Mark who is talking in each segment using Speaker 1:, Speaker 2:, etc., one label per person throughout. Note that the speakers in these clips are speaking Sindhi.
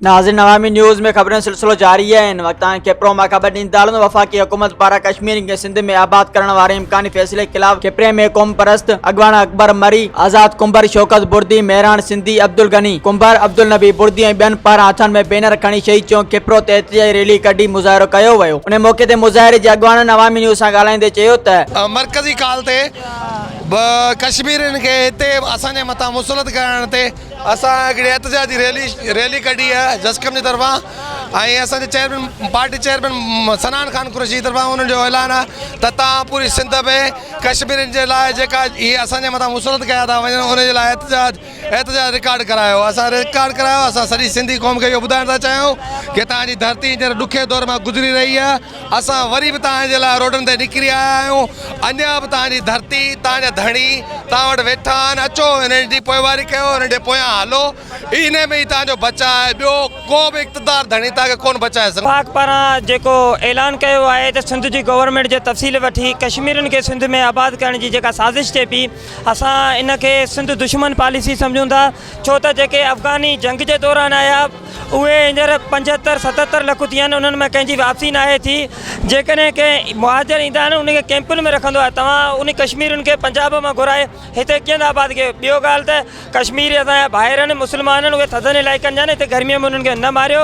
Speaker 1: ناظرين عوامي نيوز ۾ خبرن جو سلسلو جاري آهي هن وقت تائين کپرو مان خبر ڏيندا هلون وفاقي حڪومت پاران ڪشميرين کي سنڌ ۾ آباد ڪرڻ واري امڪاني فيصلي خلاف کپري ۾ قومپرست اڳواڻ اڪبر مري، آزاد ڪنڀر، شوڪت بردي، مهراڻ سنڌي، عبدالغني ڪنڀر، عبدالنبي بردي ۽ ٻين پاران هٿن ۾ بينر کڻي شهيد چونڪ کپرو تي احتجاجي ريلي ڪڍي مظاهرو ڪيو ويو ان موقعي تي مظاهري جي اڳواڻن عوامي نيوز سان ڳالهائيندي چيو ته.
Speaker 2: مرڪزي ڪال تي به ڪشميرين کي هتي اسان جي مٿان مسلط ڪرڻ تي اسان هڪڙي احتجاجي ريلي ريلي ڪڍي آهي جسقم جي طرفان ۽ اسان جي chairman party chairman Sanan Khan Qureshi جي طرفان انهن جو اعلان آهي ته توهان پوري سنڌ ۾ ڪشميرين جي لاء جيڪا هي اسان جي مٿان مسلط ڪيا ٿا وڃن ان جي لاء احتجاج احتجاج رڪارڊ ڪرايو اسان رڪارڊ ڪرايو اسان سڄي سنڌي قوم کي اهو ٻڌائڻ ٿا چاهيون ڪي توهان جي ڌرتي هينئر ڏکي دور مان گذري رهي آهي اسان وري به توهان جي لاء روڊن تي نڪري آيا آهيون، اڃا به توهان جي ڌرتي، توهان جا ڌڻي توهان وٽ ويٺا آهن، اچو انهن جي پوئواري ڪيو، انهن جي پويان هلو، انهي ۾ ئي توهان جو بچاء آهي، ٻيو ڪو به اقتدار ڌڻي توهان کي ڪونه بچائي سگهندو.
Speaker 3: وفاق پاران جيڪو اعلان ڪيو آهي ته سنڌ جي گورنمينٽ جي تفصيل وٺي ڪشميرين کي سنڌ ۾ آباد ڪرڻ جي جيڪا سازش ٿئي پئي اسان ان کي سنڌ دشمن پاليسي سمجهون ٿا ڇو ته جيڪي افغاني جنگ جي دوران آيا اهي هينئر پنجهتر ستهتر لک ٿي ويا آهن انهن مان ڪنهن جي واپسي ناهي ٿي جيڪڏهن ڪنهن مهاجر ايندا آهن انهن کي ڪيمپن ۾ رکندو آهي توهان ان ڪشميرين کي پنجاب مان گهرائي هتي ڪيئن آباد ڪيو ٻيو ڳالهه ته ڪشميري اسان جا ڀائر آهن مسلمان آهن اهي ٿڌن علائقن جا آهن هتي گرمي ۾ انهن کي نه ماريو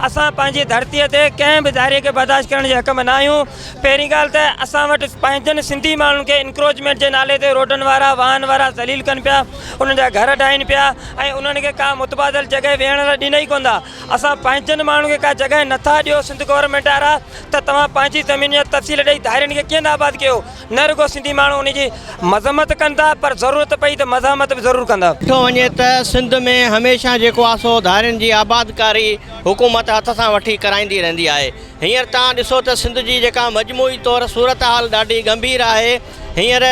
Speaker 3: اسان پنهنجي ڌرتي تي ڪنهن به ڌاري کي برداشت ڪرڻ جي حق ۾ نه آهيون پهرين ڳالهه ته اسان وٽ پنهنجن سنڌي ماڻهن کي انڪروچمينٽ جي نالي تي روڊن وارا واهن وارا ذليل ڪن پيا انهن جا گهر ڊاهين پيا ۽ انهن کي ڪا متبادل جڳهه ويهڻ لاء ڏين ئي ڪونه ٿا. اسان پنهنجن ماڻهن کي ڪا جڳهه نه ٿا ڏيو سنڌ گورنمينٽ وارا ته توهان پنهنجي زمين جا تفصيل ڏئي ڌارين کي ڪيئن آباد ڪيو. نه رڳو سنڌي ماڻهو ان جي مذمت ڪن ٿا پر ضرورت پئي ته مزاحمت به ضرور ڪندا.
Speaker 4: ڏٺو وڃي ته سنڌ ۾ هميشه جيڪو آ سو ڌارين جي آبادڪاري حڪومت هٿ سان وٺي ڪرائيندي رهندي آهي. هينئر توهان ڏسو ته سنڌ جي جيڪا مجموعي طور صورتحال ڏاڍي ڳنڀير آهي. هينئر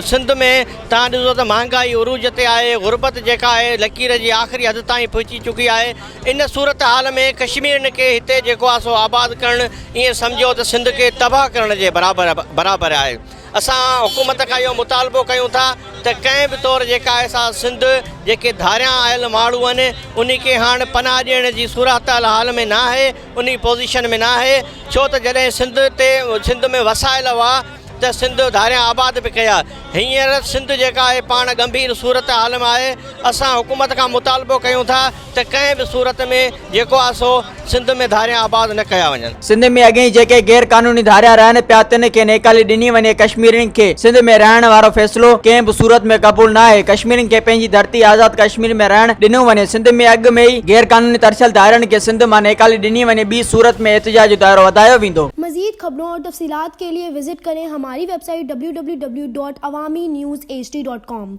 Speaker 4: سنڌ ۾ توهان ڏسو ته مهانگائي عروج تي آهي، غربت جيڪا آهي لڪير جي آخري حد تائين پهچي چڪي آهي، ان صورتحال ۾ ڪشميرين کي هتي جيڪو آهي سو آباد ڪرڻ ائين سمجهو ته سنڌ کي تباهه ڪرڻ جي برابر برابر آهي. اسان حڪومت کان اهو مطالبو ڪيون ٿا ته ڪنهن به طور جيڪا آهي سا سنڌ جيڪي ڌاريان آيل ماڻهو آهن انهي کي هاڻ پناهه ڏيڻ جي صورتحال حال ۾ نه آهي، انهي پوزيشن ۾ نه آهي، ڇو ته جڏهن سنڌ تي سنڌ ۾ وسائل هئا، ته سنڌ ڌاريان آباد به ڪيا. هينئر سنڌ جيڪا آهي پاڻ ڳنڀير صورتحال ۾ آهي. اسان حڪومت کان مطالبو ڪيون ٿا ته ڪنهن به صورت ۾ جيڪو آهي سو سنڌ ۾ ڌاريان آباد نه ڪيا وڃن.
Speaker 1: سنڌ ۾ اڳي ئي جيڪي غير قانوني ڌاريا رهن پيا تن کي نيڪالي ڏني وڃي ڪشميرين کي سنڌ ۾ رهڻ وارو فيصلو ڪنهن به صورت ۾ قبول ناهي ڪشميرين کي پنهنجي ڌرتي آزاد ڪشمير ۾ رهڻ ڏنو وڃي سنڌ ۾ اڳ ۾ ئي غير قانوني ترسيل ڌارين کي سنڌ مان نيڪالي ڏني وڃي ٻي صورت ۾ احتجاج جو دائرو وڌايو ويندو.
Speaker 5: مزيد خبرون اور تفصيلات کے لئے وزٽ ڪرين ھماري web site www.awamiNewsHD.com.